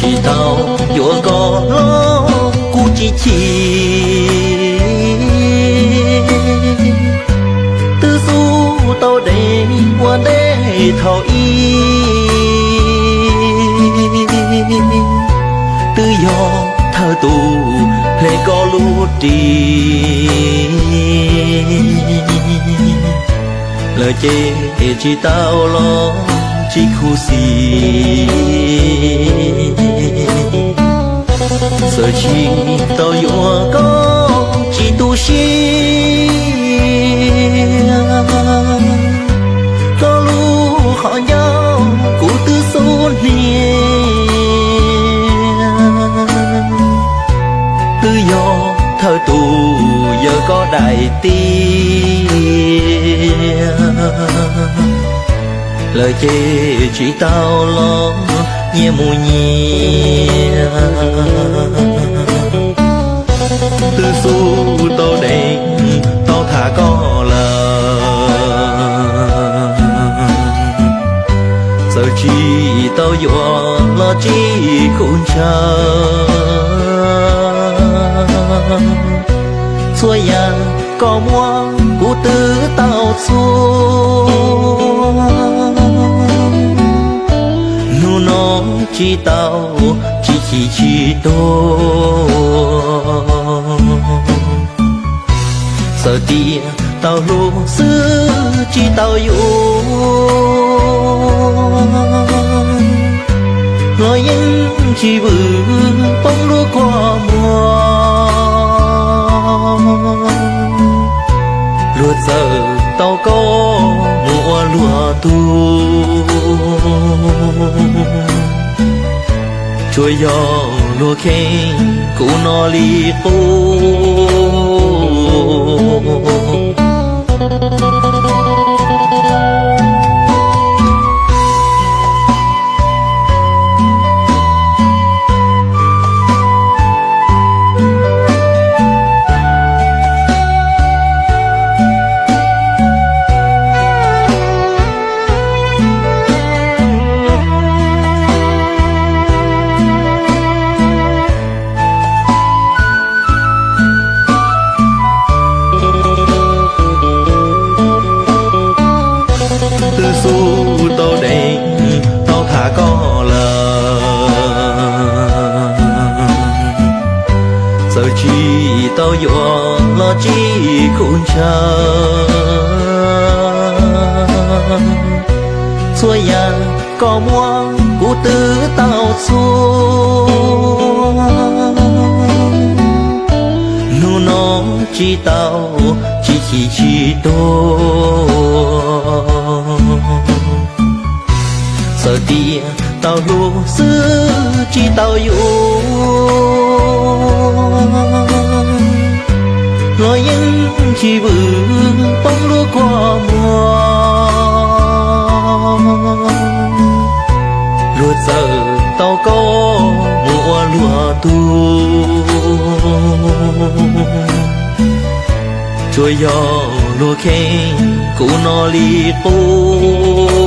Tsis tau yuav koj los kuv tsis chim, twb xub tau deev ua ntej thaum ub. Twb yog thawj tus hle koj lub ris lawm ces tsis tau los tsis khuv xim. Txawm tsis tau yuav koj tsis tu siab, koj lub qhov ncauj kuv twb xub hnia. Twb yog thawj tus yawg koj daim tiab lawm ces tsis tau los nyias mus nyias. Twb xub tau deev tau tham koj lawm, txawm tsis tau yuav los tsis khuv ntshaw. Txhua yam koj muab kuv twb tau txhua, hnub no tsis tau tsis chim tsis tuag. Txawm tias tau hlub xwb tsis tau yuav, los yeej tsis vwm poob lub kua muag. Luag txawm tau koj mus ua luag tug, tsuas yog luag kheej kuv no li qub. Twb xub tau deev tau tham koj lawm, txawm tsis tau yuav los tsis khuv ntshaw. Txhua yam koj muab kuv twb tau txhua, hnub no tsis tau tsis chim tsis tuag. Txawm tias tau hlub xwb tsis tau yuav, los yeej tsis vwm poob lub kua muag. Luag txawm tau koj mus ua luag tug, tsuas yog luag kheej kuv no li qub.